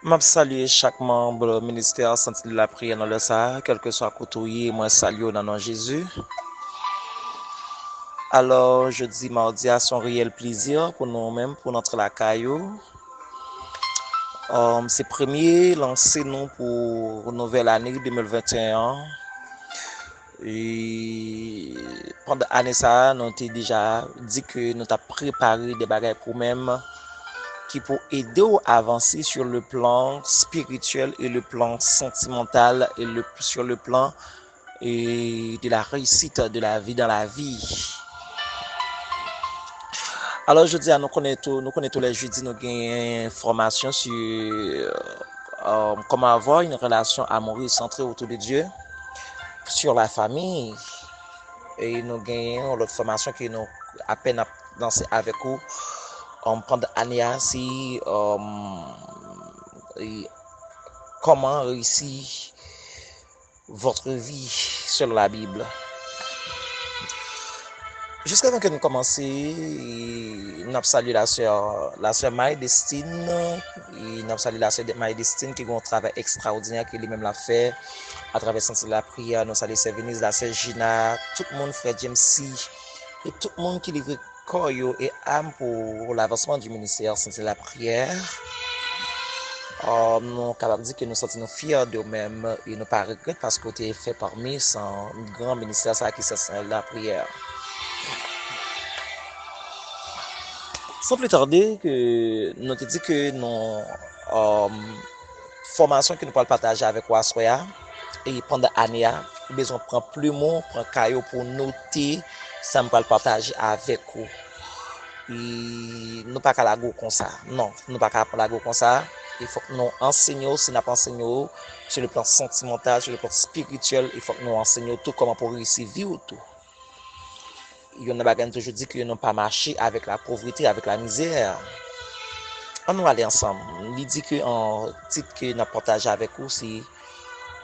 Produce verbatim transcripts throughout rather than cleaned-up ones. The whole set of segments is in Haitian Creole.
M ap salye chak manm ministè Santi Lapriyè nan lè sa a, kèlkeswa kote w ye, mwen salye w nan non Jezi. Alò, jodi madi a, se yon reyèl plezi pou nou menm, pou n antre lakay ou. Um, se premye lanse nou pou nouvèl ane de mil venteyen an. E pandan ane sa a, nou te deja di ke nou t ap prepare de bagay pou menm ki pou ede w avanse sur le plan spirituel et le plan sentimental et le, sur le plan, et de la réussite de la vie dans la vie. Alò, jodi a, nou konnen tou, nou konnen tou lè jedi, nou genyen fòmasyon sur, euh, comment avoir une relation amoureuse centrée autour de Dieu, sur la famille. E nou genyen yon lòt fòmasyon ke nou apèn ap lanse avèk ou, um, pandan ane a, se, um, e, comment réussir votre vie selon la Bible. Jiskavan ke nou kòmanse, e, n ap salye lasè, lasè Marie Destine, e n ap salye lasè Marie Destine ki gen yon travay ekstraòdinè ke li menm l ap fè atravè Santi Lapriyè. Nou salye sè Venise, lasè Gina, tout moun, frè James C, e tout moun ki livre kò yo e am pou lavansman di ministè Santi Lapriyè. Ah, nou kapab di ke nou santi nou fyè de ou menm e nou pa regrèt paske w te fè pami san gran ministè sa ki se Santi Lapriyè. San pli tade, ke nou te di ke nou, um, fòmasyon ke nou pral pataje avèk ou aswè a, e pandan ane a, ou bezwen pran plim ou, pran kay ou pou w note sa m pral pataje avèk ou. E nou pa ka lage w konsa. Non, nou pa ka lage w konsa. E fòk nou ansenye w, si n ap ansenye w, sur le plan sentimental, sur le plan spirituel, e fòk nou ansenye w tou kòman pou w reyisi vi w tou. Youn nan bagay nou toujou di ke nou pa mache avèk la povrete, avèk la mizè. Ann nou ale ansanm. Li di ke an tit ke n ap pataje avèk ou, se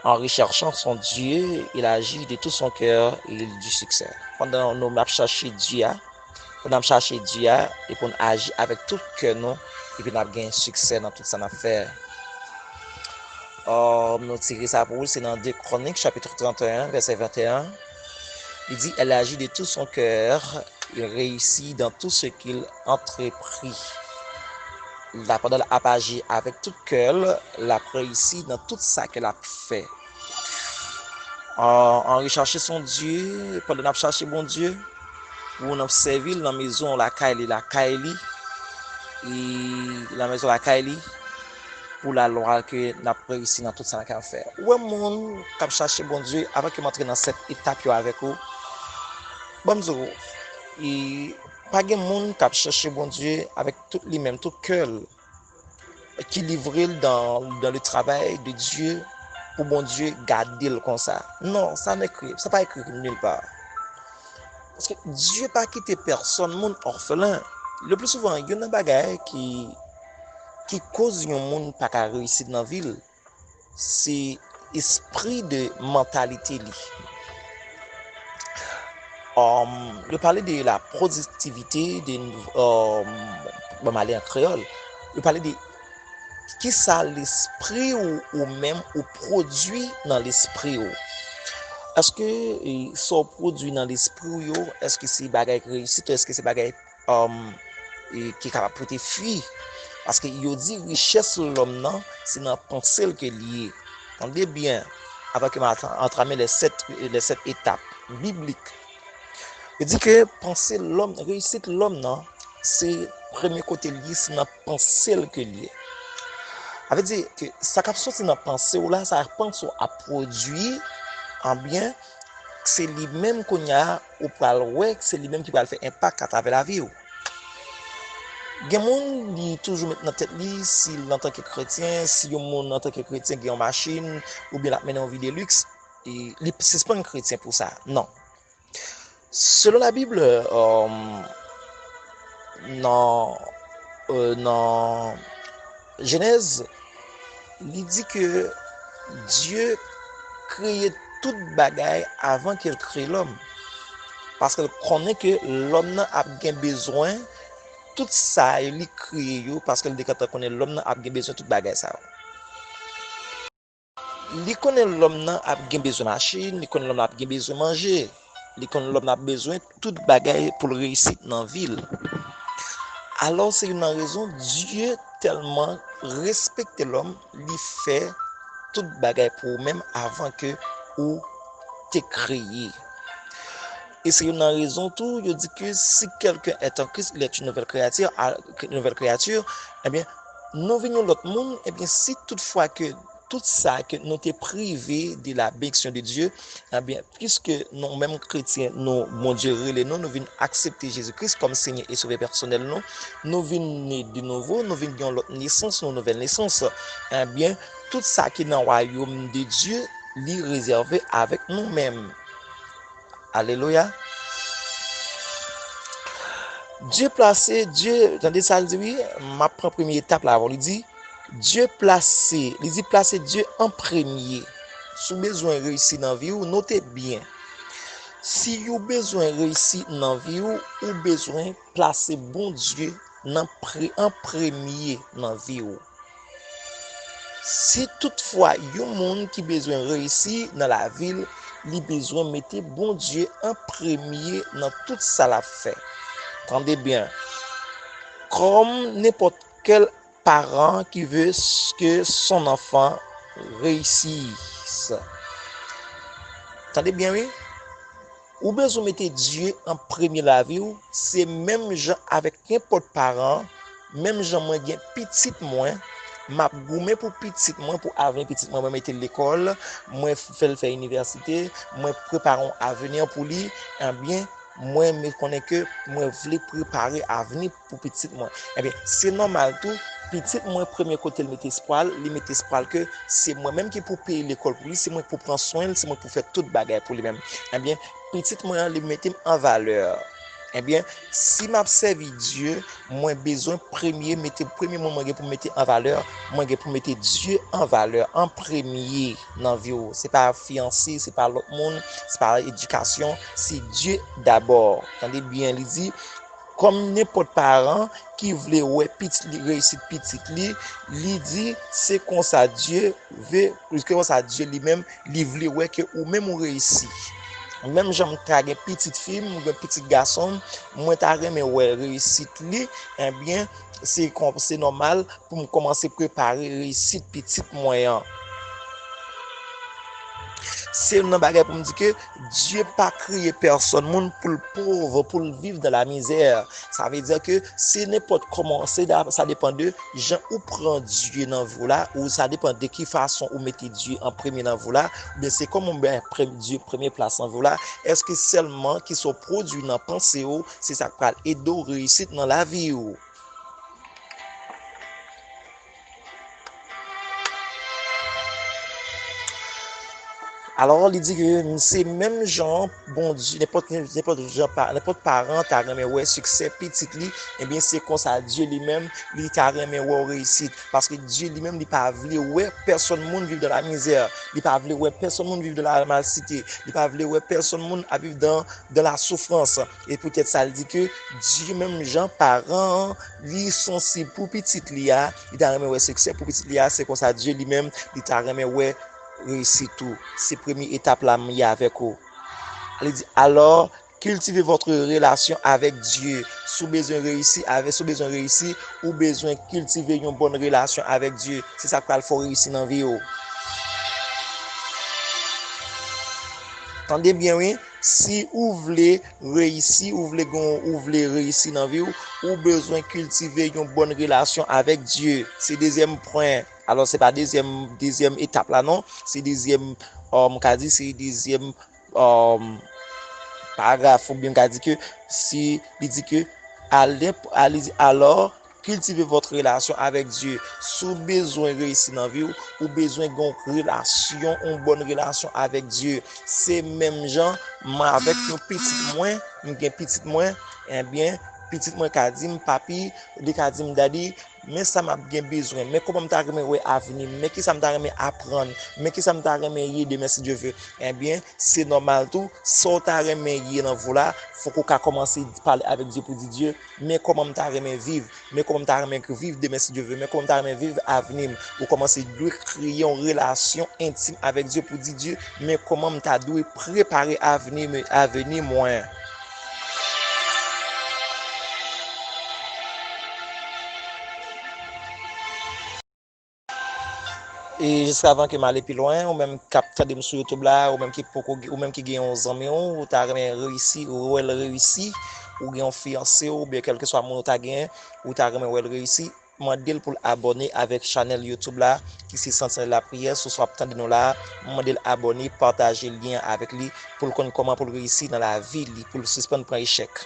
En recherchant son Dieu, il agit de tout son cœur et il a du succès. Pandan nou ap chache Dye a, pandan n ap chache Dye a, e pou n aji avèk tout kè nou, epi n ap gen siksè nan tout sa n ap fè. Ò, nou tire sa pou ou, se nan de Kronik, chapit trannteyen, vèsè venteyen. Li di, elle agit de tout son cœur, il réussit dans tout ce qu'il entreprit. La, pandan l ap aji avèk tout kè l, l ap reyisi nan tout sa ke l ap fè. An, an recherchant son Dieu, pandan n ap chache Bondye, pou n ap sèvi l nan mezon lakay li, lakay li, e nan mezon lakay li, pou lalwa ke n ap reyisi nan tout sa n ap fè. Ou wè moun k ap chache Bondye, avan ke m antre nan sèt etap yo avèk ou, ban m di w, e pa gen moun k ap chache Bondye avèk tout li menm, tout kè l, ki livre l dans, dans le travail de Dieu, pou Bondye gade l konsa. Non, sa n ekri, sa pa ekri nil pa. Paske Dye pa kite pèsonn moun òfelen. Le pli souvan, youn nan bagay ki, ki koz yon moun pa ka reyisi nan vi l, se espri de mantalite li. Um, yo pale de la pwodiktivite, de, um, ban m ale an kreyòl. Yo pale de kisa lespri w, ou menm, ou pwodui nan lespri w. Èske, e, sa w pwodui nan lespri w yo, èske se bagay k reyisit ou èske se bagay, um, e, ki kapab pote fwi? Paske yo di richès lòm nan, se nan panse l ke l ye. Tande byen, avan ke m atra-, antrame les sept, les sept étapes bibliques. Yo di ke panse lòm, reyisit lòm nan, se premye kote l ye, se nan panse l ke l ye. Sa vle di ke sa k ap soti nan panse w la, sa panse w ap pwodui, anbyen, se li menm kounye a ou pral wè, se li menm ki pral fè enpak atravè lavi w. Gen moun, li toujou met nan tèt li, si l antanke kretyen, si yon moun antanke kretyen gen yon machin, oubyen l ap mennen yon vi de liks, e li sispann kretyen pou sa. Non. Selon la Bible, um, nan, euh, nan Jenèz, li di ke Dye kreye tout bagay avan ke l kreye lòm. Paske l konnen ke lòm nan ap gen bezwen tout sa li kreye yo, paske l deja t konnen lòm nan ap gen bezwen tout bagay sa yo. Li konnen lòm nan ap gen bezwen machin, li konnen lòm nan ap gen bezwen manje, li konnen lòm nan ap bezwen tout bagay pou l reyisi nan vi l. Alò, se youn nan rezon Dye tèlman respekte lòm, li fè tout bagay pou ou menm avan ke ou te kreye. E se youn nan rezon tou, yo di ke si quelqu'un est en Christ, il est une nouvelle créature, a, une nouvelle créature, ebyen, nou vin yon lòt moun, ebyen, si toutfwa ke tout sa ke nou te prive de la bénédiction de Dieu, ebyen, piske nou menm kretyen, nou, Bondye rele nou, nou vin aksepte Jezi Kris kòm Senyè e Sovè pèsonèl nou, nou vin ne de nouvo, nou vin gen yon lòt nesans, yon nouvèl nesans. Ebyen, tout sa ki nan wayòm de Dye, li rezève avèk nou menm. Alelouya. Dye plase, Dye, tande sa l di wi, m ap pran premye etap la avan. Li di, Dye plase, li di plase Dye an premye. Si w bezwen reyisi nan vi w, note byen. Si w bezwen reyisi nan vi w, ou bezwen plase Bondye nan pre-, an premye nan vi w. Si toutfwa yon moun ki bezwen reyisi nan lavi l, li bezwen mete Bondye an premye nan tout sa l ap fè. Tande byen. Kòm nenpòt kèl paran ki ve s-, ke son anfan reyisi. Tande byen, wi. Ou bezwen mete Dye an premye lavi w, se menm jan avèk nenpòt paran, menm jan mwen gen pitit mwen, m ap goumen pou pitit mwen, pou avni pitit mwen, mwen mete l lekòl, mwen fè l fè inivèsite, mwen prepare yon avni pou li, ebyen, mwen, mwen konnen ke mwen vle prepare avni pou pitit mwen. Ebyen, se nòmal tou, pitit mwen premye kote l mete espwa l, li mete espwa l ke se mwen menm ki pou peye lekòl pou li, se mwen ki pou pran swen l, se mwen ki pou fè tout bagay pou li menm. Ebyen, pitit mwen an, li mete m an valè. Ebyen, si m ap sèvi Dye, mwen bezwen premye mete, premye moun mwen gen pou m mete an valè, mwen gen pou m mete Dye an valè, an premye nan vi w. Se pa fiyanse, se pa lòt moun, se pa edikasyon, se Dye dabò. Tande byen, li di, kòm nenpòt paran ki vle wè pitit li, reyisit pitit li, li di, se konsa Dye ve, se konsa Dye li menm, li vle wè ke ou menm ou reyisi. Menm jan m ta gen pitit fi m, m gen pitit gason m, mwen ta renmen wè reyisit li, ebyen, se kon, se nòmal pou m kòmanse prepare reyisit pitit mwen an. Se youn nan bagay pou m di ke Dye pa kreye pèsonn moun pou l pòv, pou l viv dan la mizè. Sa vle di ke se nenpòt kòman, se da-, sa depann de jan ou pran Dye nan vi w la, ou sa depann de ki fason ou mete Dye an premye nan vi w la, oubyen se kòman ou bay pre-, Dye premye plas nan vi w la. Èske sèlman ki sa w pwodui nan panse w, se sa k pral ede w reyisit nan lavi w? Alò, li di ke se menm jan Bondye, nenpòt, nenpòt jan pa, nenpòt paran ta renmen wè siksè pitit li, ebyen, se konsa Dye li menm, li ta renmen wè w reyisit. Paske Dye li menm, li pa vle wè pèsonn moun viv dan la mizè. Li pa vle wè pèsonn moun viv dan la malsite. Li pa vle wè pèsonn moun ap viv dan, dan la soufrans. E poutèt sa, li di ke Dye menm jan paran an, li sansib pou pitit li a, li ta renmen wè siksè pou pitit li a, se konsa Dye li menm, li ta renmen wè reyisit ou. Se premye etap la m ye avèk ou. Li di, alò, cultivez votre relation avec Dieu. Si w bezwen reyisi, avè-, si w bezwen reyisi, ou bezwen kiltive yon bòn relasyon avèk Dye. Se sa k pral fè w reyisi nan vi w. Tande byen, wi. Si ou vle reyisi, ou vle gon, ou vle reyisi nan vi w, ou bezwen kiltive yon bòn relasyon avèk Dye. Se dezyèm pwen. Alò, se pa dezyèm, dezyèm etap la, non. Se dezyèm, um, m ka di, se dezyèm, um, paragraf, oubyen m ka di ke si li di ke, alè, a, li di, alò, cultivez votre relation avec Dieu. Si w bezwen reyisi nan vi w, ou bezwen gen yon relasyon, yon bòn relasyon avèk Dye. Se menm jan, m avèk yon pitit mwen, m gen pitit mwen, ebyen, pitit mwen ka di m, papi, li ka di m, daddy, Men sa m ap gen bezwen, men kòman m ta renmen wè avni m, men kisa m ta renmen aprann, men kisa m ta renmen ye demen si Dye ve. Ebyen, se nòmal tou, sa w ta renmen ye nan vi w la, fòk ou ka kòmanse pale avèk Dye pou di, Dye, men kòman m ta renmen viv, men kòman m ta renmen viv demen si Dye ve, men kòman m ta renmen viv avni m. Ou kòmanse dwe kreye yon relasyon entim avèk Dye pou di, Dye, men kòman m ta dwe prepare avni m, avni mwen. E jiskavan ke m ale pi lwen, ou menm k ap tande m sou YouTube la, ou menm ki poko, ou menm ki gen yon zanmi w, ou ta renmen reyisi, ou wè l reyisi, ou gen yon fiyanse w, oubyen kèlkeswa moun ou ta genyen, ou ta renmen wè l reyisi, mande l pou l abòne avèk chanèl YouTube la, ki se Sentinèl Lapriyè, sou sa w ap tande nou la, mande l abòne, pataje lyen an avèk li, pou l konn kòman pou l reyisi nan lavi li, pou l sispann pran echèk.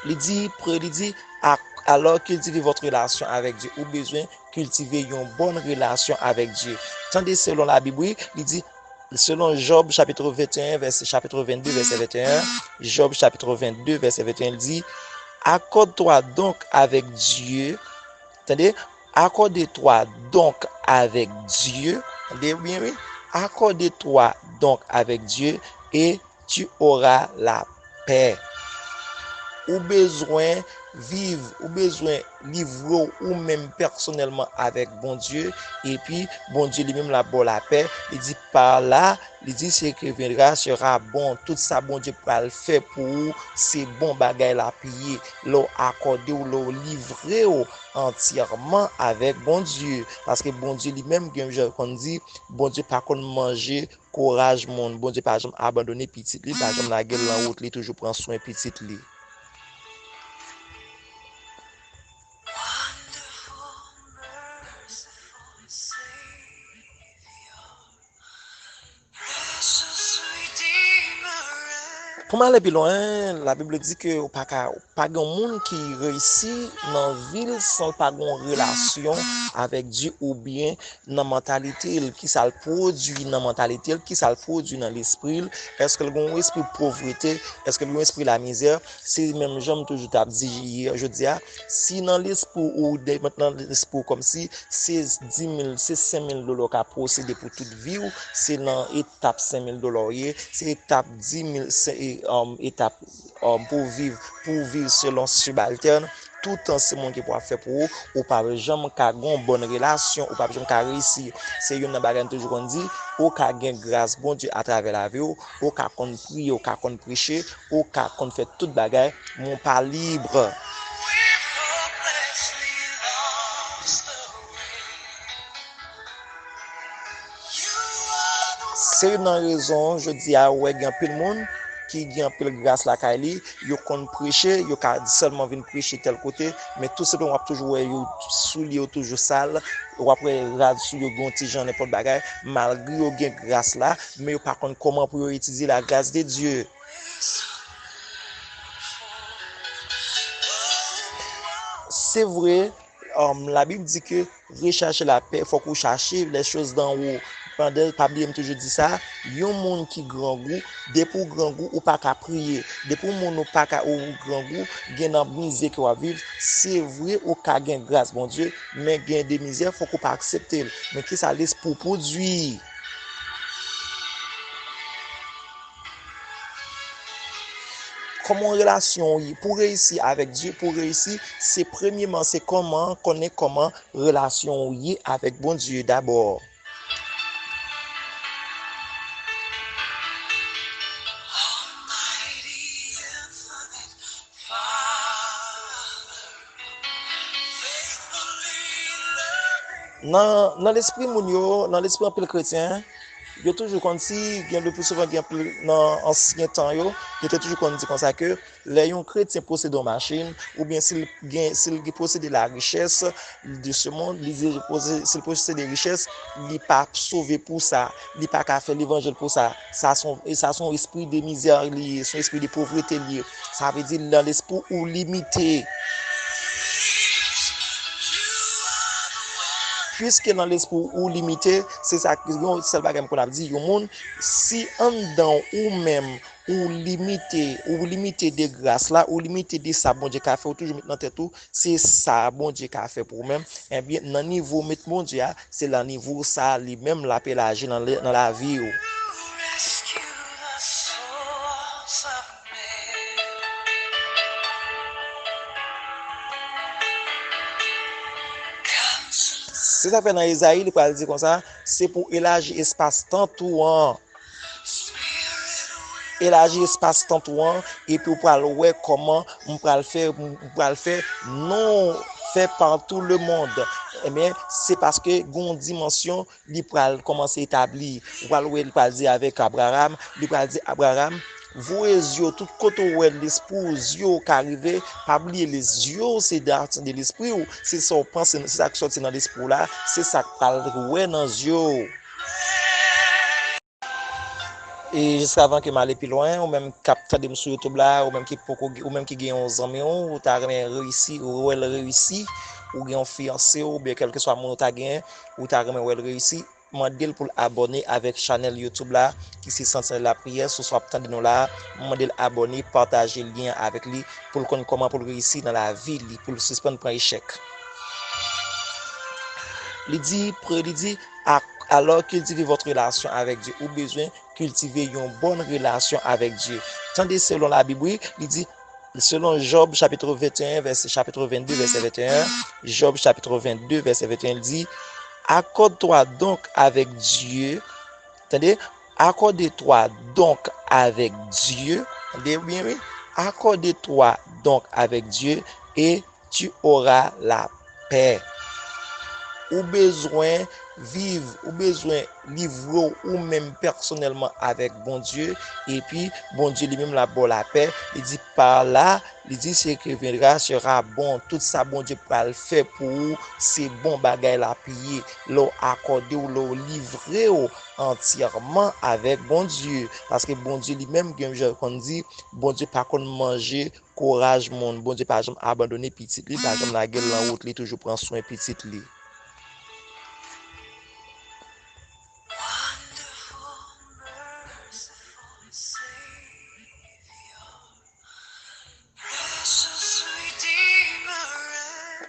Li di, pre-, li di, a-, alors cultivez votre relation avec Dieu. Ou bezwen kiltive yon bòn relasyon avèk Dye. Tande selon Labib, wi, li di, selon Jòb chapit venteyen, vèsè, chapit vennde, vèsè venteyen, Jòb chapit vennde, vèsè venteyen, li di, accorde-toi donc avec Dieu. Tande, accorde-toi donc avec Dieu. Tande byen, wi. Accorde-toi donc avec Dieu et tu auras la paix. Ou bezwen viv, ou bezwen livre w ou menm pèsonèlman avèk Bondye, epi Bondye li menm l ap ba w lapè. Li di, par là, li di, ce qui viendra sera bon. Tout sa Bondye pral fè pou ou, se bon bagay l ap ye. Lè w akòde w, lè w livre w antyèman avèk Bondye. Paske Bondye li menm, gen jan konn di, Bondye pa konn manje kouraj moun. Bondye pa janm abandone pitit li, pa janm lage l nan wout, li toujou pran swen pitit li. Pou m ale pi lwen, Labib di ke ou pa ka, pa gen moun ki reyisi nan vi l san l pa gen yon relasyon avèk Dye oubyen nan mantalite l, kisa l pwodui nan mantalite l, kisa l pwodui nan lespri l, èske l gen yon espri povrete, èske l gen yon espri lamizè, se menm jan m toujou t ap di yè, jodi a, si nan lespri w, ou de-, nan lespri w kòmsi se dis mil, se senk mil dola w ka posede pou tout vi w, se nan etap senk mil dola w ye, se etap dis mil, se, e, um, etap, um, pou viv, pou viv selon sibaltèn, toutan se moun ki pou ap fè pou ou, ou p ap janm ka gen yon bòn relasyon, ou p ap janm ka reyisi. Se youn nan bagay m toujou konn di, ou ka gen gras Bondye atravè lavi w, ou ka konn priye, ou ka konn preche, ou ka konn fè tout bagay, men w pa lib. Se youn nan rezon, jodi a, ou wè gen anpil moun ki gen anpil gras lakay li, yo konn preche, yo ka sèlman vin preche tèl kote, men tou senpleman w ap toujou wè yo, soulye yo toujou sal, w ap wè rad sou yo gen yon ti jan nenpòt bagay, malgre yo gen gras la, men yo pa konn kòman pou yo itilize la grâce de Dieu. Se vre, um, Labib di ke recherchez la paix, fòk ou chache les choses d'en haut. Pandan, pa bliye m toujou di sa, yon moun ki grangou, depi w grangou, ou pa ka priye. Depi w moun ou pa ka, ou grangou, gen nan mizè ke w ap viv, se vre ou ka gen gras Bondye, men gen de mizè, fòk ou pa aksepte l. Men kisa lespri w pwodui? Kòman relasyon w ye? Pou reyisi avèk Dye, pou reyisi, se premyeman, se kòman, konnen kòman relasyon w ye avèk Bondye dabò. Nan, nan lespri moun yo, nan lespri anpil kretyen, yo toujou konn si, gen le pli souvan gen anpil nan ansyen tan yo, yo te toujou konn di konsa ke lè yon kretyen posede yon machin, oubyen si l gen, si l posede la richès de ce monde, li di, pose-, si l posede richès, li pa sove pou sa, li pa ka fè levanjil pou sa. Sa se yon, e sa se yon espri de mizè li ye, se yon espri de povrete li ye. Sa vle di nan lespri ou limite. Piske nan lespri w ou limite, se sa k yon sèl bagay m konn ap di, yon moun, si anndan ou menm, ou limite, ou limite de gras la, ou limite de sa Bondye ka fè, ou toujou met nan tèt ou, se sa Bondye ka fè pou ou menm, ebyen, nan nivo w met Bondye a, se nan nivo sa li menm l ap elaji nan, nan lavi w. Se sa k fè nan Ezayi, li pral di konsa, se pou elaji espas tant ou an. Elaji espas tant ou an, epi w pral wè kòman m pral fè, m pral fè non fè partout le monde. Ebyen, se paske gon dimansyon li pral kòmanse etabli. Ou pral wè, li pral di avèk Abraram, li pral di, Abraram, voye zye w tout kote w wè lespri w, zye w ka rive, pa bliye, zye w se dati de lespri w, se sa w panse, se sa k sòti nan lespri w la, se sa k pral wè nan zye w. E jiskavan ke m ale pi lwen, ou menm k ap tande m sou YouTube la, ou menm ki poko, ou menm ki gen yon zanmi w, ou ta renmen reyisi, ou wè l reyisi, ou gen yon fiyanse w, oubyen kèlkeswa moun ou ta genyen, ou ta renmen wè l reyisi, mande l pou l abòne avèk chanèl YouTube la, ki se Sentinèl Lapriyè, sou sa w ap tande nou la, mande l abòne, pataje lyen an avèk li, pou l konn kòman pou l reyisi nan lavi li, pou l sispann pran echèk. Li di, pre-, li di, alors cultivez votre relation avec Dieu. Ou bezwen kiltive yon bòn relasyon avèk Dye. Tande selon Labib, wi, li di, selon Job chapitre vingt et un, vèsè, chapitre vingt-deux, vèsè vingt et un, Job chapitre vingt-deux, vèsè vingt et un, li di, accorde-toi donc avec Dieu, tande, accorde-toi donc avec Dieu, tande byen, wi, accorde-toi donc avec Dieu et tu auras la paix. Ou bezwen viv, ou bezwen livre w ou menm pèsonèlman avèk Bondye, epi Bondye li menm l ap ba w lapè. Li di, pa la, li di, ce qui viendra sera bon. Tout sa Bondye pral fè pou ou, se bon bagay l ap ye. Lè w akòde w, lè w livre w antyèman avèk Bondye. Paske Bondye li menm, gen jan konn di, Bondye pa konn manje kouraj moun. Bondye pa janm abandone pitit li, pa janm lage l nan wout, li toujou pran swen pitit li.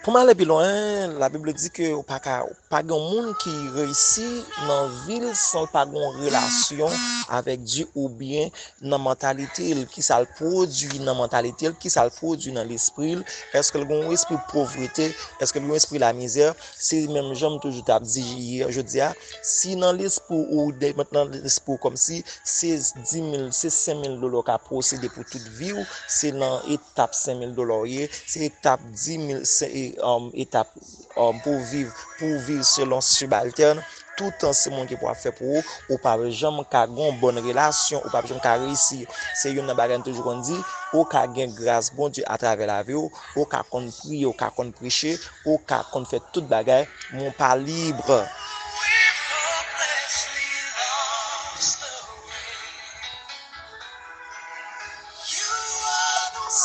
Pou m ale pi lwen, Labib di ke ou pa ka, pa gen moun ki reyisi nan vi l san l pa gen yon relasyon avèk Dye oubyen nan mantalite l, kisa l pwodui nan mantalite l, kisa l pwodui nan lespri l, èske l gen yon espri povrete, èske l gen yon espri lamizè, se menm jan m toujou t ap di yè, jodi a, si nan lespri w, ou de-, nan lespri w kòmsi se dis mil, se senk mil dola w ka posede pou tout vi w, se nan etap senk mil dola w ye, se etap dis mil, se, e, um, etap, um, pou w viv, pou w viv selon sibaltèn, toutan se moun ki pou ap fè pou ou, ou pa janm ka gen yon bòn relasyon, ou pa janm ka reyisi. Se youn nan bagay m toujou konn di, ou ka gen gras Bondye atravè lavi w, ou ka konn priye, ou ka konn preche, ou ka konn fè tout bagay, men w pa lib.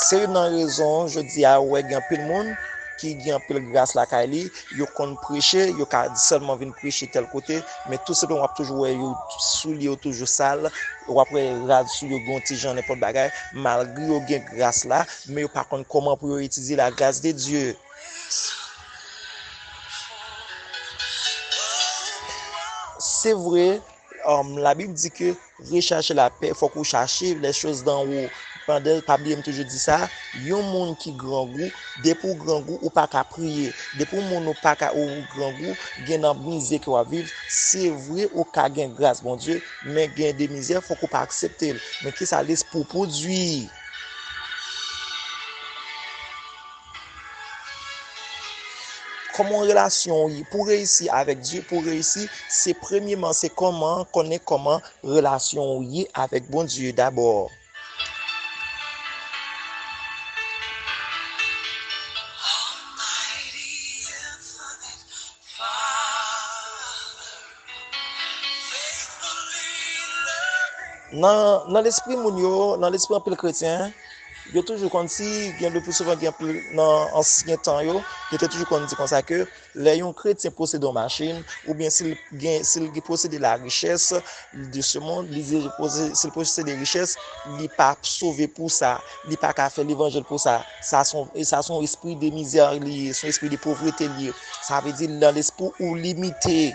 Se youn nan rezon, jodi a, ou wè gen anpil moun ki gen anpil gras lakay li, yo konn preche, yo ka sèlman vin preche tèl kote, men tou senpleman w ap toujou wè yo, soulye yo toujou sal, w ap wè rad sou yo gen yon ti jan nenpòt bagay, malgre yo gen gras la, men yo pa konn kòman pou yo itilize la grâce de Dieu. Se vre, um, Labib di ke recherchez la paix, fòk ou chache les choses d'en haut. Pandan, pa bliye m toujou di sa, yon moun ki grangou, depi w grangou, ou pa ka priye. Depi w moun ou pa ka, ou grangou, gen nan mizè ke w ap viv, se vre ou ka gen gras Bondye, men gen de mizè, fòk ou pa aksepte l. Men kisa lespri w pwodui? Kòman relasyon w ye? Pou reyisi avèk Dye, pou reyisi, se premyeman, se kòman, konnen kòman relasyon w ye avèk Bondye dabò. Nan, nan lespri moun yo, nan lespri anpil kretyen, Yo toujou konn, si gen, le pli souvan gen pli nan ansyen tan yo, yo te toujou konn di konsa ke lè yon kretyen posede yon machin, oubyen si l gen, si l posede larichès de ce monde, li di, si l posede richès, li pa sove pou sa, li pa ka fè levanjil pou sa. Sa se yon, sa se yon espri de mizè li ye, se yon espri de povrete li ye. Sa vle di nan lespri ou limite.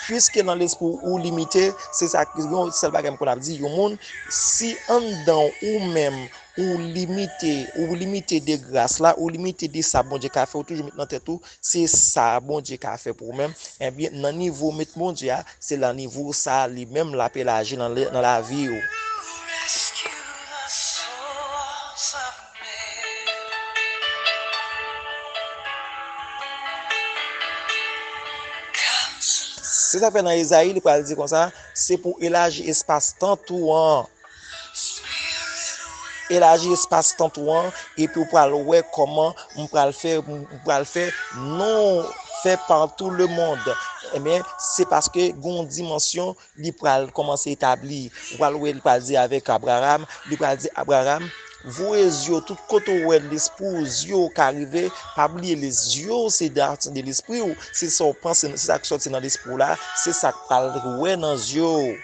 Piske nan lespri ou limite, se sa ki yon sèl bagay m konn ap di yon moun, si anndan ou menm ou limite, ou limite de gras la, ou limite de sa Bondye ka fè, ou toujou met nan tèt ou, se sa Bondye ka fè pou ou menm, ebyen, nan nivo ou met Bondye a, se nan nivo sa li menm l ap elaji nan, nan lavi w. Se sa k fè nan Ezayi, li pral di konsa, se pou elaji espas tant ou an. Elaji espas tant ou an, epi w pral wè kòman m pral fè, m pral fè non fè partout le monde. Ebyen, se paske gen yon dimansyon li pral kòmanse etabli. Ou pral wè, li pral di avèk Abraram, li pral di, Abraram, voye zye w tout kote w wè lespri w, zye w ka rive, pa bliye, le zye w se dati de lespri w, se sa w panse, se sa k sòti nan lespri w la, se sa k pral wè nan zye w.